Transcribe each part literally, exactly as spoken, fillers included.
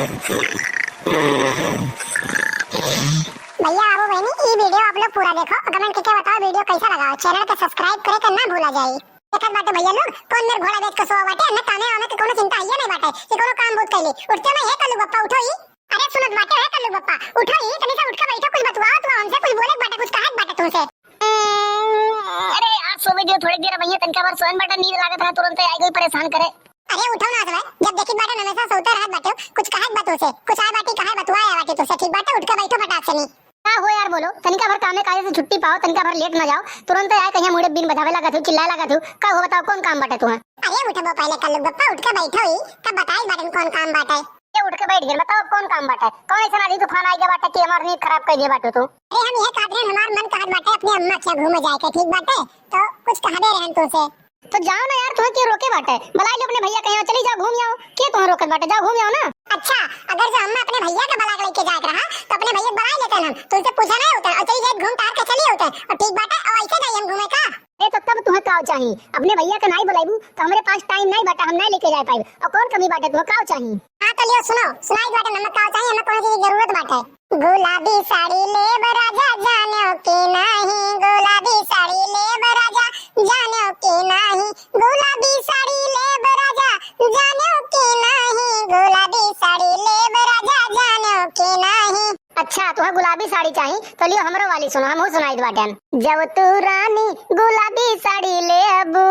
भैया, बाबू, बहिनी, ई video आप लोग पूरा देखो, comment करके बताओ video कैसा लगा। Channel के subscribe करे के ना भूला जाए। देखत बाटे भैया लोग, कौन मेर घोड़ा बेच के सोवा बाटे, ना कामे वामे के कोनो चिंता है नहीं बाटे, कि कोनो काम बहुत कैले। उठते नहीं है कल्लू बप्पा, उठो ही। अरे सुनत बाटे है कल्लू बप्पा, उठो ही, तनी सा उठ के बैठो, कुछ बतुआओ तू हमसे, कुछ बोले के बाटे, कुछ कहे के बाटे तुमसे। अरे यार, सोवे दियो थोड़ी देर, भैया तनका भर सोएन बाटे, नींद लागत रहा, तुरंत आई गई परेशान करे। अरे उठो ना सब, जब देखित बाटे हमेशा सोते रहत बाटे, कुछ कहे के बा तुमसे, कुछ आए बाटे कहे बतुआए बाटे तुमसे, ठीक बाटे, उठ के बैठो फटाक से नी। का हो यार, बोलो, तनिका भर कामे काजे से छुट्टी पाओ, तनिका भर लेट ना जाओ, तुरंत आए कहिया मुड़े बीन बजावे लागत हो, चिल्लाए लागत हो, का हो बताओ, कौन काम बाटे तुहा? अरे उठबो पहले कल्लू बप्पा, उठ के बैठो ही, तब बताई बाटन कौन काम बाटे। ये उठ के बैठ गए, बताओ कौन काम बाटे, कौन ऐसा आधी तूफान आ गया बाटे कि हमार नींद खराब कर दिए बाटो तू? अरे हम यह कहत रहन, हमार मन कहत बाटे अपने अम्मा के यहाँ घूमे जाए के, ठीक बाटे, तो कुछ कहबे रहन तुमसे। तो जाओ ना यार, तुम्हें के रोके बाटे? बुलाई लो अपने भैया के यहाँ, चली जाओ घूम आओ। के तुम्हें रोकत बाटे? जाओ घूम आओ ना। अच्छा, अगर जो हमें अपने भैया के बुला के लेके जाए के रहा, तो अपने भैया के बुलाई लेते हम, तुमसे पूछा नहीं होता, और चली जाए घूम टहर के चली होते, और ठीक बाटे, और ऐसे जाइए हम घूमे का? ए, तो तब तुम्हें का चाही? अपने भैया के नहीं बुलाइबू, तो हमारे पास time नहीं बाटे, हम नहीं लेके जाए पाइब। और कौन कमी बाटे, तुम्हें का चाही? हाँ, तो लियो सुनो, सुनाई बाटे, हमें का चाही, हमें कौन चीज की जरूरत बाटे? गुलाबी साड़ी लेब राजा जान्यो कि नाही, गुलाबी साड़ी लेब राजा जान्यो कि नाही, गुलाबी साड़ी लेब राजा जान्यो कि नाही, गुलाबी साड़ी लेब राजा जान्यो कि नाही। अच्छा, तुहा गुलाबी साड़ी चाही, तो लियो हमरो वाली सुनो, हमहू सुनाई बाटेन। जब तू रानी गुलाबी साड़ी लेबू,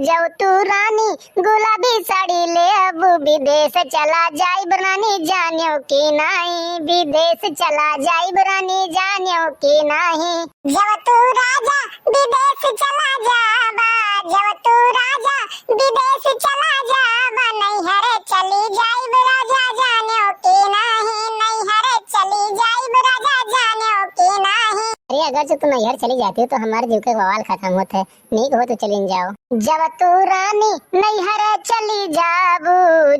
जब तू रानी गुलाबी साड़ी लेबू, विदेश चला जाइब रानी जान्यो कि नाही, विदेश चला जाइब रानी जान्यो कि नाही। जब तू राजा विदेश चला जाबा, जब तू राजा विदेश चला जाबा, नैहर चली जाइब राजा जान्यो कि नाही, नैहर चली जाइब राजा जान्यो कि नाही। अरे अगर जो तुम नैहर चली जाती हो तो हमारे जीव के बवाल खत्म होते। नीक हो तो चलिन जाओ। जब तू रानी नैहर चली जाबू,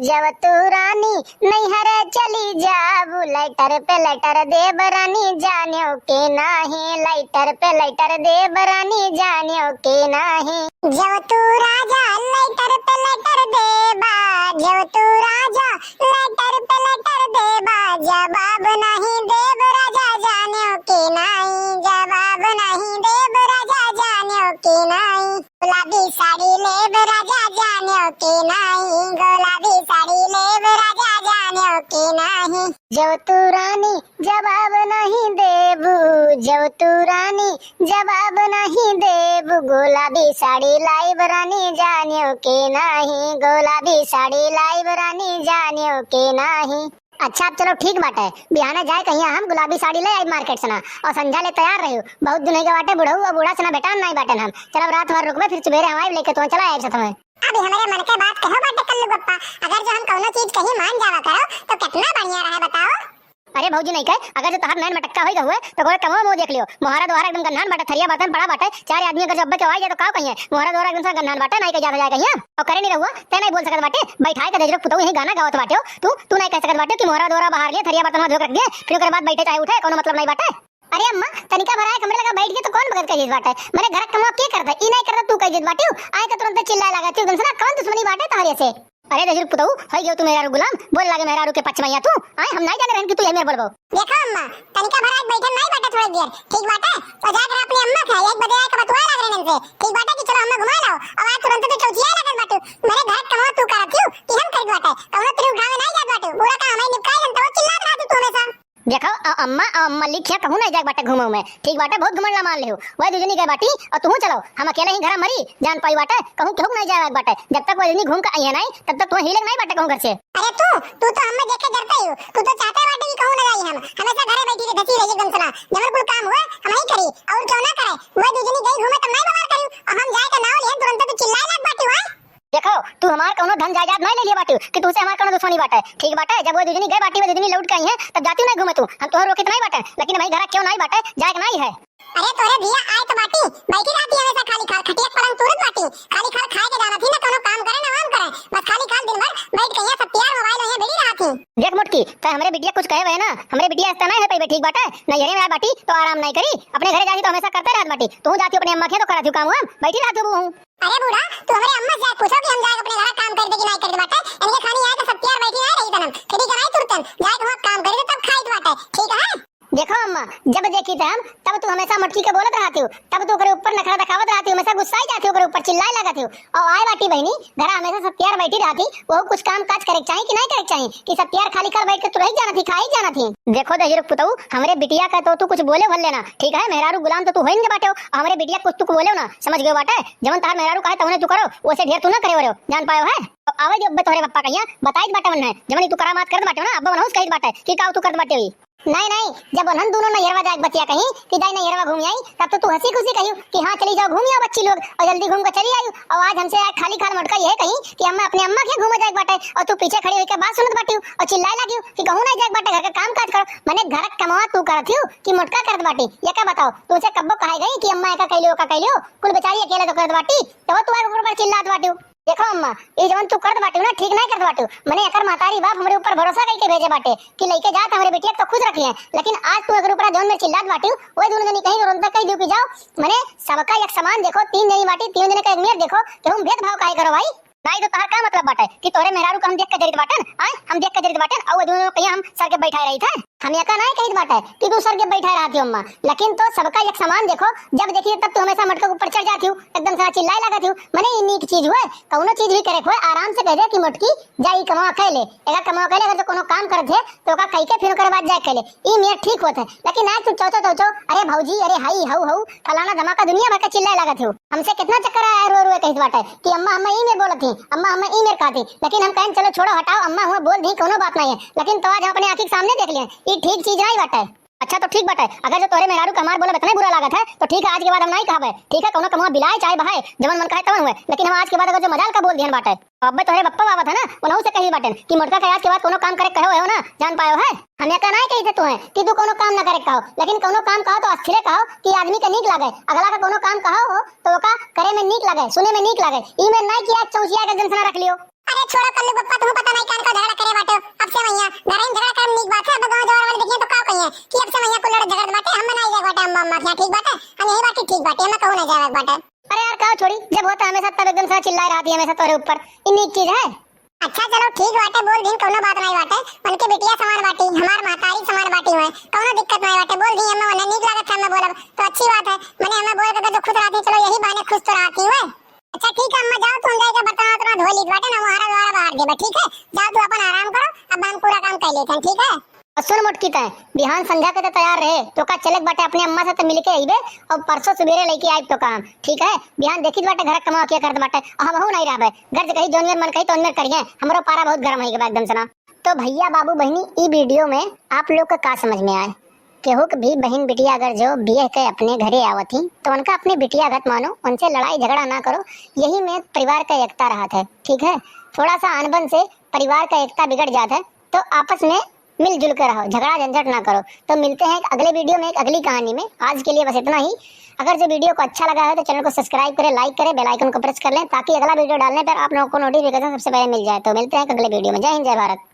जब तू रानी नैहर चली जाबू, letter पे letter देब रानी जान्यो कि नाही, letter पे letter देब रानी जान्यो कि नाही। जब तू राजा letter पे letter देबा, जब तू राजा letter पे letter देबा, जवाब नाही देब राजा जान्यो कि नाही, जवाब नाही देब राजा जान्यो कि नाही। गुलाबी साड़ी लेब राजा जान्यो कि नाही, गुलाबी साड़ी लेब राजा जान्यो कि नाही। जब तू रानी जवाब नहीं देबू, जब तू रानी जवाब नहीं देबू, गुलाबी साड़ी लाइब रानी जान्यो कि नाही, गुलाबी साड़ी लाइब रानी जान्यो कि नाही। अच्छा, अब चलो ठीक बाटे, बिहाने जाए कहिया हम गुलाबी साड़ी ले आई market से ना, और संझा ले तैयार रहियो। बहुत दिन हो गए बाटे बुढ़ऊ, अब बूढ़ा से ना भेटान नहीं बाटे हम। चलो अब रात भर रुकबे, फिर सुबेरे हम आइब लेके तो चला आइब साथ में। अब हमारे मन के बात कहो बाटे कल्लू बप्पा, अगर जो हम कौनो चीज कहीं मान जावा करो तो कितना बढ़िया रहे बताओ। अरे भौजी नहीं कहे, अगर जो तहार नैन मटक्का होई गए तो गोरे कमवा मुँह देख लियो, मोहरा दोहरा एकदम गन्हान बाटे, थरिया बर्तन पड़ा बाटे, चार आदमी अगर जो अब्बे के आवाज जाए तो का कहिए, मोहरा दोहरा एकदम सा गन्हान बाटे, नहीं कह जाता जाए कहिए। और करे नहीं रहुआ, ते नहीं बोल सकत बाटे, बैठाए के दजरक पुतऊ यही गाना गावत बाटे हो। तू, तू नहीं कह सकत बाटे कि मोहरा दोहरा बहार लिए, थरिया बर्तन धो के रख दिए, फिर ओकरे बाद बैठे चाहे उठे, कोनो मतलब नहीं बाटे। अरे अम्मा, तनिका भर आए हमरे लगा बैठ के तो कौन बगत कह देत बाटे? मने घर के कमवा के करता? ई नहीं करता, तू कह देत बाटे हो। आए तो तुरंत चिल्लाए लगा, तू तुमसे ना कौन दुश्मनी बाटे तहरे से? अरे दजरक पुतऊ, होई गयो तू मेहरारू गुलाम, बोल लागे मेहरारू के पक्ष में या तू? आए हम नहीं जाने रहन कि तू यही मेर बोलबो। देखो अम्मा, तनिका भर आए बैठन नहीं बाटे थोड़ी देर, ठीक बाटे? तो जाके अपनी अम्मा के एक बजे आए के बतुआ लग रहन से, ठीक बाटे कि चलो अम्मा घुमा लाओ, और आज तुरंत तो चौचिया लगन बाटे। मेरे घर के कमवा तू करत हो कि हम करत बाटे? कमवा तेरे उठावे नहीं जात बाटे, पूरा काम हमें निपटाए जनता वो चिल्लात रहती तू हमेशा। देखो, अ-, अम्मा, अ, मलिक हियाँ कहूँ नहीं जाए बाटे घूमे में। ठीक बाटे, बहुत घमंड ला मान लेहू। वह दुजनी गए बाटी, और तुहूँ चलो। हम अकेले ही घर मरी, जान पाई बाटे, कहूँ केहू के नहीं जाए बाटे। जब तक वह दुजनी घूम के आई है नहीं, तब तक तुम्हें हिले के नहीं बाटे कहूँ घर से। अरे तू, तू तो हमें देख के डरता ही हो। तू तो चाहते बाटे कि कहूँ न जाई हम। हमेशा घरे बैठी के धसी रही एकदम सना। जमन कुल काम हुए, हम ही करी, और क्यों ना करे। वह दुजनी गई घूमे तब नहीं बवाल करी, और हम जाए के नाव लिहन तुरंत तो चिल्लाए लाग बाटी हुआ। देखो, तू हमार कौनो धन जायदाद नहीं ले लिए बाटी कि तुमसे हमार कौनो दुश्मनी बाटे। ठीक बाटे, जब वो दुजनी गए बाटी, वो दुजनी लौट के आई है, तब जाती नहीं घूमे तू। हम तोहर रोकित नहीं बाटे, लेकिन भाई घर क्यों नहीं बाटे, जाए के नहीं है। अरे तोरे धिया आए तो बाटी, बैठी रहती हमेशा खाली खाल, खटिया पलंग तूरत बाटी, खाली खाल खाए के जाना थी ना, कोनो काम करे ना वाम करे, बस खाली खाल दिन भर बैठ के यहाँ सब प्यार मोबाइल में भिड़ी रहती। देख मोटकी, तै हमरे बिटिया कुछ कहे हुए ना, हमरे बिटिया ऐसा नहीं है पे ठीक बाटे, नैहरे में आए बाटी तो आराम नहीं करी, अपने घरे जाती तो हमेशा करते रहत बाटी, तू जाती अपने अम्मा के तो करत हूँ काम वाम, बैठी रहती हूँ। अरे बूढ़ा, तू हमरे अम्मा से जाके पूछो कि हम जाके अपने घर काम कर दे कि नहीं कर दे बाटे। इनके खानी आए तो सब तैयार बैठी नहीं रही तनम। खेती कराई तुरते। जाए के हुआ काम करी तो तब खाइत बाटे, ठीक है? देखो अम्मा, जब देखी थे हम, तब तू हमेशा मोटकी के बोलत रहती हो, तब तू ओकरे ऊपर नखरा दिखावत रहती हो, हमेशा गुस्साई जाती हो, ओकरे ऊपर चिल्लाए लागत हो। और आए बाटी बहिनी, घरा हमेशा सत्यार बैठी रहती, वो कुछ काम काज करे के चाही कि नहीं करे के चाही कि सत्यार खाली कर बैठ के तू रही जाना थी, खाई जाना थी। देखो दहिजरू के पुतऊ, हमरे बिटिया का तो तू कुछ बोले भर लेना, ठीक है? मेहरारू गुलाम तो तू होइन के बाटे हो, हमरे बिटिया कुछ तू बोले ना, समझ गयो बाटे? जवन तहार मेहरारू कहे तवने तू करो, ओसे ढेर तू ना करे हो, जान पायो है? अब आवे जो अब्बे तोहरे पप्पा कहिया, बताई बाटे उन्हें, जवन ई तू करामात करत बाटे ना, अब्बे उन्हें कहित बाटे कि का तू करत बाटे हुई। नहीं, नहीं, जब उन्हन दोनों नैहरवा जाए के बतिया कही कि जाई नैहरवा घूम आई, तब तो तू हंसी खुशी कहियो कि हाँ, चली जाओ, घूम आओ बच्ची लोग, और जल्दी घूम के चली आयु। और आज हमसे आए खाली खाल मोटका यह कही कि अम्मा, अपने अम्मा के घूमे जाए के बाटे, और तू पीछे खड़ी होकर बात सुनत बाटी और चिल्लाए लागियो कि कहूँ नहीं जाए के बाटे, घर का काम काज करो। मने घर का कमावा तू करत हियो कि मोटका करत बाटी? ये का बताओ, तुमसे कब्बो कहे गई कि अम्मा एका कैलियो, का कैलियो? कुल बेचारी अकेले तो करत बाटी, तब तू आए ऊपर पर चिल्लात बाटियो। देखो अम्मा, ई जवन तू करत बाटियो ना, ठीक नहीं करत बाटियो। मने एकर महतारी बाप हमरे ऊपर भरोसा करके भेजे बाटे कि लइके जात हमरे बिटिया के तो खुश रखिए, लेकिन आज तू एकर ऊपर जवन मेर चिल्लात बाटियो, वही दोनों जनी कहीं रोंदा कह दियो कि जाओ। मने सबका एक समान देखो, तीन जनी बाटी, तीन जने का एक मेर देखो, केहू भेदभाव काहे करो भाई? नहीं तो तहार का मतलब बाटे कि तोरे मेहरारू का हम देख के जरित बाटन, आय हम देख के जरित बाटन, और वो दोनों कहीं हम सर के बैठाए रही थे। हम एका नहीं कहित बाटे कि तू सर के बैठाए रहती हो अम्मा, लेकिन तो सबका एक समान देखो, जब देखिए तब तू हमेशा मोटका के ऊपर चढ़ जाती हो, एकदम सारा चिल्लाए लागत हो। मने ई नीक चीज हुए, कौनो चीज भी करे हुए आराम से कह दे कि मोटकी जाई कमावा कैले, एका कमावा कैले, अगर जो कोनो काम करत है तो ओका कह के फिर ओकर बाद जाए कैले, ई मेर ठीक होत है। लेकिन आज तू चौचो चौचो, अरे भौजी, अरे हाई हऊ हऊ, फलाना धमाका, दुनिया भर के चिल्लाए लागत हो। हमसे कितना चक्कर आया, रो रो कहित बाटे कि अम्मा हमें ई मेर बोलत थी, अम्मा हमें ई मेर कहती, लेकिन हम कहें चलो छोड़ो हटाओ, अम्मा हुआ बोल दी, कोनो बात नहीं है, लेकिन तो आज हम अपने आँखी के सामने देख लिए, ई ठीक चीज नहीं बाटे। अच्छा तो ठीक बाटे, अगर जो तोहरे मेहरारू का हमार बोलब इतना बुरा लागत है तो ठीक है, आज के बाद हम नहीं कहबे, ठीक है, कोनो कमवा बिलाए चाहे बहाए, जवन मन कहे तवन हुए, लेकिन हम आज के बाद अगर जो मजाल का बोल दिहन बाटे, अब्बे तोहरे बप्पा आवत है ना, उनहू से कही बाटेन कि मोटका के आज के बाद कोनो काम करे कहो हो ना, जान पायो है। हम एका नाय कही थे तोहे कि तू कोनो काम ना करे कहो, लेकिन कोनो काम कहो तो अस्थिरे कहो कि आदमी के नीक लागे। अगला का कोनो काम कहो हो तो ओका करे में नीक लागे, सुने में नीक लागे। ई में नाय कि आज चौसिया के जन सना रख लियो। अरे छोड़ो कल्लू बप्पा, तुम पता नहीं कान का झगड़ा करे बाटे। अब से मैया घर में झगड़ा करम नीक बात है। अब गाँव जवार वाले देखिए तो का कहिए कि अब से मैया कुल लड़ झगड़ बाटे, हम ना जाए बाटे अम्मा अम्मा के यहाँ, ठीक बाटे? हम यही बाटे, ठीक बाटे, हम कहूँ ना जाए बाटे। अरे यार, का छोड़ी, जब होता हमेशा तब एकदम से चिल्लाए रहती है हमेशा तोरे ऊपर, ई नीक चीज है? अच्छा चलो ठीक बाटे, बोल दीन, कौनो बात नहीं बाटे। उनके बिटिया समान बाटी, हमार महतारी समान बाटी हुए, कौनो दिक्कत नहीं बाटे। बोल दी अम्मा, उन्हें नीक लागत है, हमें बोलब तो अच्छी बात है। मने हमें बोल के तो खुश रहती, चलो यही बहाने खुश तो रहती हुए। अच्छा ठीक है अम्मा, जाओ तुम जाके बर्तन वर्तन धो लीत बाटे ना, वो हरा द्वारा बाहर देबा, ठीक है? जाओ तू अपन आराम करो, अब हम पूरा काम कर लेते हैं, ठीक है? और सुन मोटकी तय, बिहान संझा के तो तैयार रहे, तो का चले के बाटे अपने अम्मा से तो मिल के अइबे, और परसों सुबेरे लेके आइब तो काम, ठीक है? बिहान देखित बाटे घर के कमावा के करत बाटे, और हमहू नहीं रहबे, गर्ज कही जौन मेर मन कही तौन मेर करिए, हमरो पारा बहुत गर्म होई के बा एकदम से ना। तो भैया बाबू बहिनी, ई वीडियो में आप लोग के का समझ में आए? केहू के भी बहिन बिटिया अगर जो बियाह के अपने घरे आवत ही, तो उनका अपने बिटिया गत मानो, उनसे लड़ाई झगड़ा ना करो, यही में परिवार का एकता रहत है, ठीक है? थोड़ा सा अनबन से परिवार का एकता बिगड़ जात है, तो आपस में मिलजुल के रहो, झगड़ा झंझट ना करो। तो मिलते हैं एक अगले वीडियो में, एक अगली कहानी में। आज के लिए बस इतना ही। अगर जो वीडियो को अच्छा लगा है तो चैनल को सब्सक्राइब करें, लाइक करें, बेल आइकन को प्रेस कर लें, ताकि अगला वीडियो डालने पर आप लोगों को नोटिफिकेशन सबसे पहले मिल जाए। तो मिलते हैं एक अगले वीडियो में। जय हिंद, जय भारत।